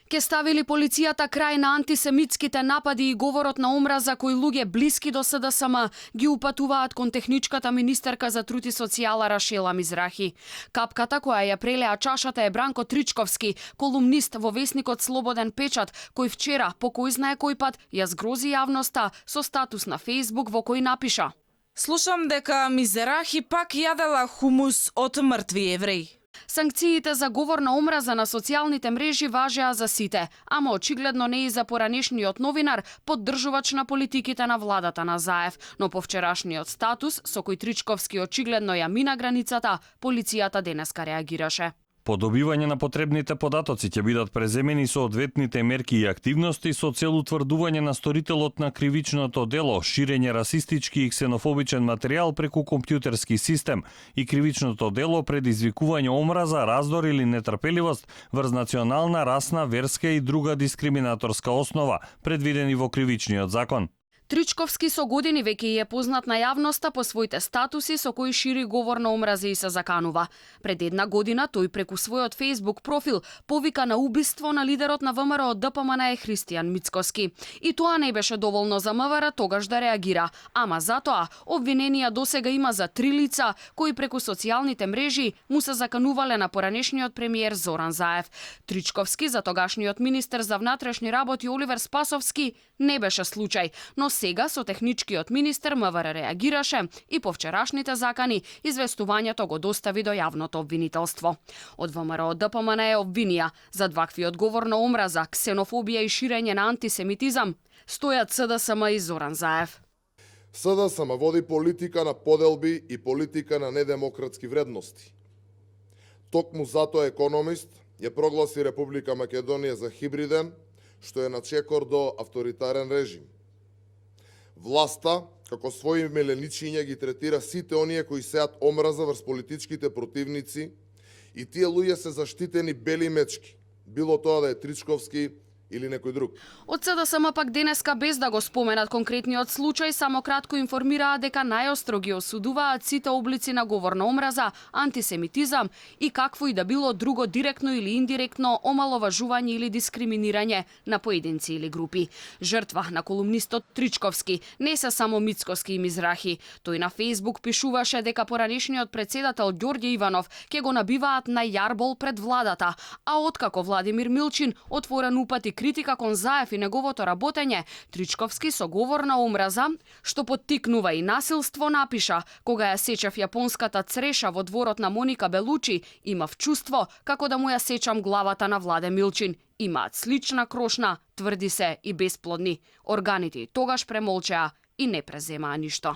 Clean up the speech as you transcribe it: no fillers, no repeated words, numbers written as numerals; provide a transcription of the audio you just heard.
Ке ставили полицијата крај на антисемитските напади и говорот на омраза кои луѓе блиски до СДСМ ги упатуваат кон техничката министерка за труд и социјала Рашела Мизрахи. Капката која ја прелеа чашата е Бранко Тричковски, колумнист во весникот Слободен печат, кој вчера, по кој знае кој пат, ја згрози јавноста со статус на Фејсбук во кој напиша: Слушам дека Мизрахи пак јадела хумус од мртви евреи. Санкциите за говор на омраза на социјалните мрежи важеа за сите, ама очигледно не и за поранешниот новинар, поддржувач на политиките на владата на Заев, но по вчерашниот статус, со кој Тричковски очигледно ја мина границата, полицијата денеска реагираше. По добивање на потребните податоци ќе бидат преземени соодветните мерки и активности со цел утврдување на сторителот на кривичното дело, ширење расистички и ксенофобичен материјал преку компјутерски систем и кривичното дело предизвикување омраза, раздор или нетрпеливост врз национална, расна, верска и друга дискриминаторска основа, предвидени во кривичниот закон. Тричковски со години веќе е познат на јавноста по своите статуси со кои шири говор на омраза и се заканува. Пред една година тој преку својот Facebook профил повика на убиство на лидерот на ВМРО ДПМН Христијан Мицкоски. И тоа не беше доволно за МВР тогаш да реагира, ама затоа обвиненија досега има за 3 лица кои преку социјалните мрежи му се заканувале на поранешниот премиер Зоран Заев. Тричковски за тогашниот министер за внатрешни работи Оливер Спасовски не беше случај, но сега со техничкиот министер МВР реагираше и по вчерашните закани известувањето го достави до јавното обвинителство. Од ВМРО ДПМН обвинија за дваквиот говор на омраза, ксенофобија и ширење на антисемитизам стојат СДСМ и Зоран Заев. СДСМ води политика на поделби и политика на недемократски вредности. Токму затоа Економист ја прогласи Република Македонија за хибриден, што е на чекор до авторитарен режим. Власта, како своји меленичиња, ги третира сите оние кои сеат омраза врз политичките противници и тие луѓе се заштитени бели мечки, било тоа да е Тричковски или некој друг. Од СДСМ пак денеска без да го споменат конкретниот случај, само кратко информираа дека најостро ги осудуваат сите облици на говор на омраза, антисемитизам и какво и да било друго директно или индиректно омаловажување или дискриминирање на поединци или групи. Жртва на колумнистот Тричковски не се само Мицкоски и Мизрахи. Тој на Фејсбук пишуваше дека поранешниот председател Ѓорѓе Иванов ќе го набиваат на јарбол пред владата, а откако Владимир Милчин отворен упати критика кон Заев и неговото работење, Тричковски со говор на омраза, што поттикнува и насилство, напиша: кога ја сечев јапонската цреша во дворот на Моника Белучи, имав чувство како да му ја сечам главата на Владе Милчин. Имаат слична крошна, тврди се и бесплодни. Органите тогаш премолчеа и не преземаа ништо.